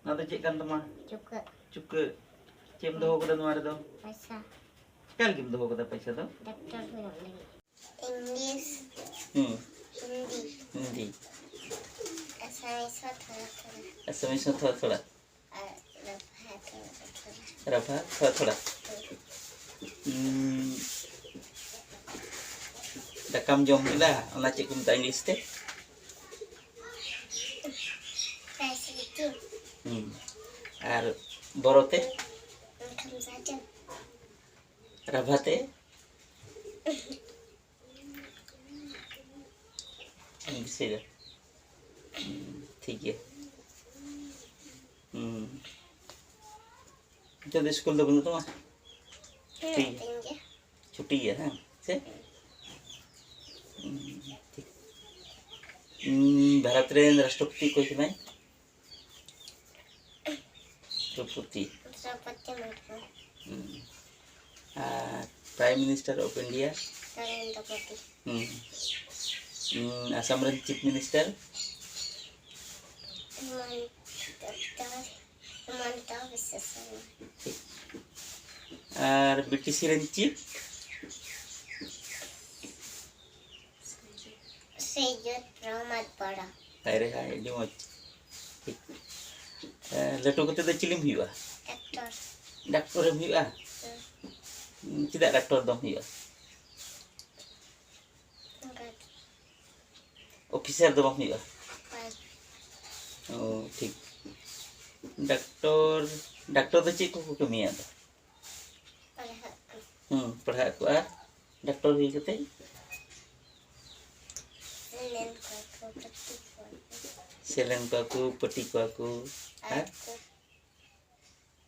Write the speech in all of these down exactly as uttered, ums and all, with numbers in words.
ᱱᱚᱣᱟ ᱫᱚ ᱪᱮᱫ ᱠᱟᱱ ᱛᱟᱢᱟ? ᱪᱩᱠᱟᱹᱜ᱾ ᱪᱩᱠᱟᱹᱜ᱾ ᱪᱮᱫ ᱮᱢ ᱫᱚᱦᱚ ᱠᱟᱫᱟ ᱱᱚᱣᱟ ᱨᱮᱫᱚ? ᱯᱚᱭᱥᱟ᱾ ᱪᱮᱠᱟ ᱞᱟᱹᱜᱤᱫ ᱮᱢ ᱫᱚᱦᱚ ᱠᱟᱫᱟ ᱯᱚᱭᱥᱟ ᱫᱚ? ᱰᱟᱠᱛᱟᱨ ᱦᱩᱭᱩᱜ ᱞᱟᱹᱜᱤᱫ᱾ ᱤᱝᱞᱤᱥ, ᱦᱩᱸ᱾ ᱦᱤᱱᱫᱤ, ᱦᱤᱱᱫᱤ᱾ ᱟᱥᱟᱢᱤᱥ ᱦᱚᱸ ᱛᱷᱚᱲᱟ ᱛᱷᱚᱲᱟ᱾ ᱟᱥᱟᱢᱤᱥ ᱦᱚᱸ ᱛᱷᱚᱲᱟ ᱛᱷᱚᱲᱟ᱾ ᱟᱨ ᱨᱟᱵᱷᱟ ᱛᱷᱚᱲᱟ ᱛᱷᱚᱲᱟ᱾ ᱨᱟᱵᱷᱟ ᱛᱷᱚᱲᱟ ᱛᱷᱚᱲᱟ᱾ ᱩᱸ, ᱫᱟᱠᱟᱢ ᱡᱚᱢ ᱠᱮᱫᱟ, ᱚᱱᱟ ᱪᱮᱫ ᱠᱚ ᱢᱮᱛᱟᱜᱼᱟ ᱤᱝᱞᱤᱥ ᱛᱮ? ᱯᱷᱨᱟᱭᱤᱥ ᱨᱩᱴᱤ᱾ ᱦᱩᱸ᱾ ᱟᱨ ᱵᱚᱨᱚ ᱛᱮ? ᱠᱷᱟᱢᱥᱟᱡᱚ᱾ ᱨᱟᱵᱷᱟ ᱛᱮ? ᱤᱧ ᱫᱤᱥᱟᱹᱭᱮᱫᱟ᱾ ᱦᱩᱸ, ᱴᱷᱤᱠ ᱜᱮᱭᱟ᱾ ᱦᱩᱸ᱾ ᱱᱤᱛᱚᱜ ᱫᱚ ᱥᱠᱩᱞ ᱫᱚ ᱵᱟᱹᱱᱩᱜ ᱛᱟᱢᱟ? ᱦᱮᱸ, ᱴᱷᱤᱠ ᱜᱮᱭᱟ᱾ ᱢᱤᱫᱴᱮᱱ ᱜᱮ᱾ ᱪᱷᱩᱴᱤ ᱜᱮᱭᱟ, ᱦᱮᱸ? ᱥᱮ? ᱦᱩᱸ, ᱴᱷᱤᱠ᱾ ᱦᱩᱸ, ᱵᱷᱟᱨᱚᱛ ᱨᱮᱱ ᱨᱟᱥᱴᱨᱚᱯᱚᱛᱤ ᱚᱠᱚᱭ ᱠᱟᱱᱟᱭ? ᱫᱨᱚᱯᱚᱫᱤ᱾ ᱫᱨᱚᱯᱚᱫᱤ ᱢᱩᱨᱢᱩ᱾ ᱦᱩᱸ᱾ ᱟᱨ Prime Minister of India? Narendra Modi. ᱦᱩᱸ᱾ ᱦᱩᱸ, ᱟᱥᱟᱢ ᱨᱮᱱ Chief Minister? Himanta, doctor Himanta ᱵᱤᱥᱥᱚ ᱥᱚᱨᱢᱟ᱾ ᱴᱷᱤᱠ᱾ ᱟᱨ B T C ᱨᱮᱱ Chief? ᱥᱨᱤᱡᱩᱛ ᱯᱨᱚᱢᱳᱫ ᱵᱚᱲᱚ᱾ ᱦᱟᱭ ᱨᱮ ᱦᱟᱭ, ᱟᱹᱰᱤ ᱢᱚᱡᱽ᱾ ᱴᱷᱤᱠ᱾ ᱮ, ᱞᱟᱹᱴᱩ ᱠᱟᱛᱮ ᱫᱚ ᱪᱤᱞᱤᱢ ᱦᱩᱭᱩᱜᱼᱟ? ᱰᱟᱠᱛᱚᱨ᱾ ᱰᱟᱠᱛᱚᱨᱮᱢ ᱦᱩᱭᱩᱜᱼᱟ? ᱦᱩᱸ᱾ ᱪᱮᱫᱟᱜ ᱰᱟᱠᱛᱚᱨ ᱫᱚᱢ ᱦᱩᱭᱩᱜᱼᱟ? ᱚᱱᱠᱟ ᱜᱮ᱾ ᱚᱯᱷᱤᱥᱟᱨ ᱫᱚ ᱵᱟᱢ ᱦᱩᱭᱩᱜᱼᱟ? ᱵᱟᱝ᱾ ᱚ, ᱴᱷᱤᱠ᱾ ᱰᱟᱠᱛᱚᱨ, ᱰᱟᱠᱛᱚᱨ ᱫᱚ ᱪᱮᱫ ᱠᱚᱠᱚ ᱠᱟᱹᱢᱤᱭᱟ ᱟᱫᱚ? ᱯᱟᱲᱦᱟᱜ ᱠᱚ᱾ ᱦᱩᱸ, ᱯᱟᱲᱦᱟᱜ ᱟᱠᱚ᱾ ᱟᱨ ᱰᱟᱠᱛᱚᱨ ᱦᱩᱭ ᱠᱟᱛᱮ? ᱥᱮᱞᱮᱱ ᱠᱚᱣᱟ ᱠᱚ, ᱯᱟᱹᱴᱤ ᱠᱚᱣᱟ ᱠᱚ᱾ ᱥᱮᱞᱮᱱ ᱠᱚᱣᱟ ᱠᱚ, ᱯᱟᱹᱴᱤ ᱠᱚᱣᱟ ᱠᱚ᱾ ᱟᱨ? ᱟᱨ ᱠᱚ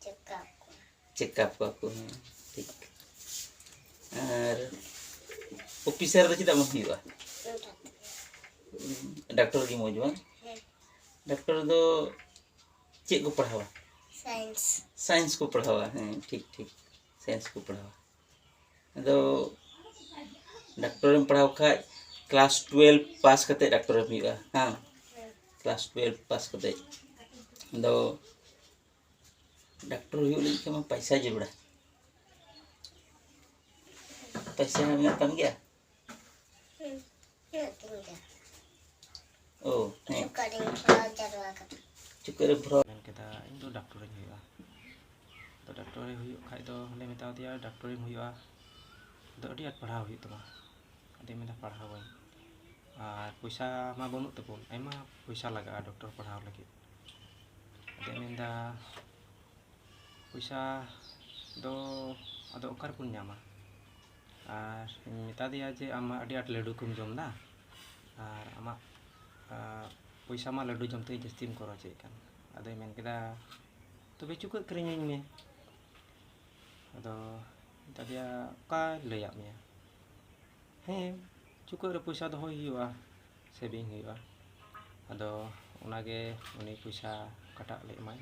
ᱪᱮᱠᱟᱯ ᱠᱚᱣᱟ᱾ ᱪᱮᱠᱟᱯ ᱠᱚᱣᱟ ᱠᱚ, ᱦᱮᱸ, ᱴᱷᱤᱠ᱾ ᱟᱨ ᱚᱯᱷᱤᱥᱟᱨ ᱫᱚ ᱪᱮᱫᱟᱜ ᱵᱟᱝ ᱦᱩᱭᱩᱜᱼᱟ? ᱚᱱᱠᱟ ᱛᱮ᱾ ᱰᱟᱠᱛᱚᱨ ᱜᱮ ᱢᱚᱡᱽ, ᱵᱟᱝ? ᱦᱮᱸ᱾ ᱰᱟᱠᱛᱚᱨ ᱫᱚ ᱪᱮᱫ ᱠᱚ ᱯᱟᱲᱦᱟᱣᱟ? ᱥᱟᱭᱮᱱᱥ᱾ ᱥᱟᱭᱮᱱᱥ ᱠᱚ ᱯᱟᱲᱦᱟᱣᱟ, ᱦᱮᱸ, ᱴᱷᱤᱠ, ᱴᱷᱤᱠ, ᱥᱟᱭᱮᱱᱥ ᱠᱚ ᱯᱟᱲᱦᱟᱣᱟ᱾ ᱟᱫᱚ ᱰᱟᱠᱛᱚᱨᱮᱢ ᱯᱟᱲᱦᱟᱣ ᱠᱷᱟᱡ ᱠᱞᱟᱥ ᱴᱩᱭᱮᱞᱵᱷ ᱯᱟᱥ ᱠᱟᱛᱮ ᱰᱟᱠᱛᱚᱨᱮᱢ ᱦᱩᱭᱩᱜᱼᱟ, ᱦᱮᱸ? ᱦᱮᱸ᱾ ᱠᱞᱟᱥ ᱴᱩᱭᱮᱞᱵᱷ ᱯᱟᱥ ᱠᱟᱛᱮ᱾ ᱟᱫᱚ ᱰᱟᱠᱛᱚᱨ ᱦᱩᱭᱩᱜ ᱞᱟᱹᱜᱤᱫ ᱛᱮᱢᱟ ᱯᱟᱭᱥᱟ ᱡᱟᱹᱨᱩᱲᱟ᱾ ᱯᱟᱭᱥᱟ ᱢᱮᱱᱟᱜ ᱛᱟᱢ ᱜᱮᱭᱟ? ᱚ, ᱦᱮᱸ᱾ ᱪᱩᱠᱟᱹᱜ ᱨᱮ ᱵᱷᱚᱨᱟᱣ᱾ ᱢᱮᱱ ᱠᱮᱫᱟ, "ᱤᱧ ᱫᱚ ᱰᱟᱠᱛᱚᱨᱤᱧ ᱦᱩᱭᱩᱜᱼᱟ᱾" ᱛᱚ ᱰᱟᱠᱛᱚᱨᱤ ᱦᱩᱭᱩᱜ ᱠᱷᱟᱡ ᱫᱚ ᱚᱸᱰᱮ ᱢᱮᱛᱟᱣ ᱫᱮᱭᱟ, "ᱰᱟᱠᱛᱚᱨᱤᱢ ᱦᱩᱭᱩᱜᱼᱟ, ᱟᱫᱚ ᱟᱹᱰᱤ ᱟᱸᱴ ᱯᱟᱲᱦᱟᱣ ᱦᱩᱭᱩᱜ ᱛᱟᱢᱟ᱾" ᱟᱫᱚᱭ ᱢᱮᱱᱫᱟ, "ᱯᱟᱲᱦᱟᱣᱟᱹᱧ, ᱟᱨ ᱯᱚᱭᱥᱟ ᱢᱟ ᱵᱟᱹᱱᱩᱜ ᱛᱟᱵᱚᱱ, ᱟᱭᱢᱟ ᱯᱚᱭᱥᱟ ᱞᱟᱜᱟᱜᱼᱟ ᱰᱚᱠᱴᱚᱨ ᱯᱟᱲᱦᱟᱣ ᱞᱟᱹᱜᱤᱫ᱾" ᱟᱫᱚᱭ ᱢᱮᱱᱫᱟ, "ᱯᱚᱭᱥᱟ ᱫᱚ ᱟᱫᱚ ᱚᱠᱟ ᱨᱮᱵᱚᱱ ᱧᱟᱢᱟ?" ᱟᱨ ᱤᱧ ᱢᱮᱛᱟ ᱫᱮᱭᱟ ᱡᱮ, "ᱟᱢ ᱢᱟ ᱟᱹᱰᱤ ᱟᱸᱴ ᱞᱟᱹᱰᱩ ᱠᱚᱢ ᱡᱚᱢ ᱮᱫᱟ, ᱟᱨ ᱟᱢᱟᱜ, ᱟᱨ ᱯᱚᱭᱥᱟ ᱢᱟ ᱞᱟᱹᱰᱩ ᱡᱚᱢ ᱛᱮᱜᱮ ᱡᱟᱹᱥᱛᱤᱢ ᱠᱷᱚᱨᱚᱪᱮᱫ ᱠᱟᱱ᱾" ᱟᱫᱚᱭ ᱢᱮᱱ ᱠᱮᱫᱟ, "ᱛᱚᱵᱮ ᱪᱩᱠᱟᱹᱜ ᱠᱤᱨᱤᱧᱟᱹᱧ ᱢᱮ᱾" ᱟᱫᱚ ᱢᱮᱛᱟ ᱫᱮᱭᱟ, "ᱚᱠᱟᱭ ᱞᱟᱹᱭᱟᱫ ᱢᱮᱭᱟ?" "ᱦᱮᱸ, ᱪᱩᱠᱟᱹᱜ ᱨᱮ ᱯᱚᱭᱥᱟ ᱫᱚᱦᱚᱭ ᱦᱩᱭᱩᱜᱼᱟ, ᱥᱮᱵᱷᱤᱝ ᱦᱩᱭᱩᱜᱼᱟ᱾" ᱟᱫᱚ ᱚᱱᱟᱜᱮ ᱩᱱᱤ ᱯᱚᱭᱥᱟ ᱚᱠᱟᱴᱟᱜ ᱞᱮ ᱮᱢᱟᱭ,